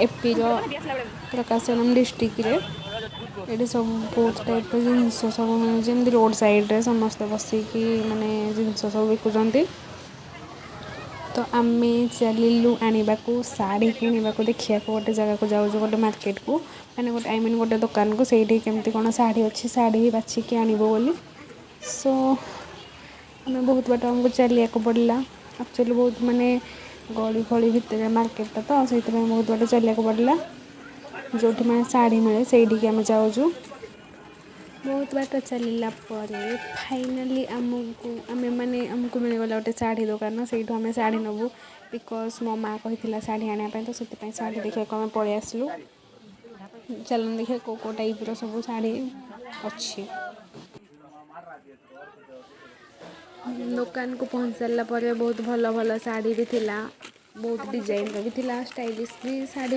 ଏପିର ପ୍ରକାଶନମ ଡିଷ୍ଟ୍ରିକ୍ଟରେ। ଏଠି ସବୁ ବହୁତ ଟାଇପ୍ର ଜିନିଷ ସବୁ ମିଳୁଛି। ଏମିତି ରୋଡ଼ ସାଇଡ଼୍ରେ ସମସ୍ତେ ବସିକି ମାନେ ଜିନିଷ ସବୁ ବିକୁଛନ୍ତି। ତ ଆମେ ଚାଲିଲୁ ଆଣିବାକୁ, ଶାଢ଼ୀ କିଣିବାକୁ, ଦେଖିବାକୁ ଗୋଟେ ଜାଗାକୁ ଯାଉଛୁ, ଗୋଟେ ମାର୍କେଟକୁ, ମାନେ ଗୋଟେ, I mean, ଗୋଟେ ଦୋକାନକୁ। ସେଇଠି କେମିତି କ'ଣ ଶାଢ଼ୀ ଅଛି, ଶାଢ଼ୀ ବାଛିକି ଆଣିବୁ ବୋଲି। ସୋ ଆମେ ବହୁତ ବାଟ ଆମକୁ ଚାଲିବାକୁ ପଡ଼ିଲା। ଆକ୍ଚୁଆଲି ବହୁତ ମାନେ ଗଳି ଫଳି ଭିତରେ ମାର୍କେଟଟା, ତ ସେଇଥିପାଇଁ ବହୁତ ବାଟ ଚାଲିବାକୁ ପଡ଼ିଲା। ଯେଉଁଠି ମାନେ ଶାଢ଼ୀ ମିଳେ, ସେଇଠିକି ଆମେ ଯାଉଛୁ। ବହୁତ ବାଟ ଚାଲିଲା ପରେ ଫାଇନାଲି ଆମକୁ ଆମେ ମାନେ ଆମକୁ ମିଳିଗଲା ଗୋଟେ ଶାଢ଼ୀ ଦୋକାନ। ସେଇଠୁ ଆମେ ଶାଢ଼ୀ ନେବୁ, because ମୋ ମା କହିଥିଲା ଶାଢ଼ୀ ଆଣିବା ପାଇଁ। ତ ସେଥିପାଇଁ ଶାଢ଼ୀ ଦେଖିବାକୁ ଆମେ ପଳେଇ ଆସିଲୁ। ଚାଲନ୍ତୁ ଦେଖିବା କେଉଁ କେଉଁ ଟାଇପ୍ର ସବୁ ଶାଢ଼ୀ ଅଛି। ଦୋକାନକୁ ପହଞ୍ଚି ସାରିଲା ପରେ ବହୁତ ଭଲ ଭଲ ଶାଢ଼ୀ ବି ଥିଲା, ବହୁତ ଡିଜାଇନର ବି ଥିଲା, ଷ୍ଟାଇଲିଶ ବି ଶାଢ଼ୀ।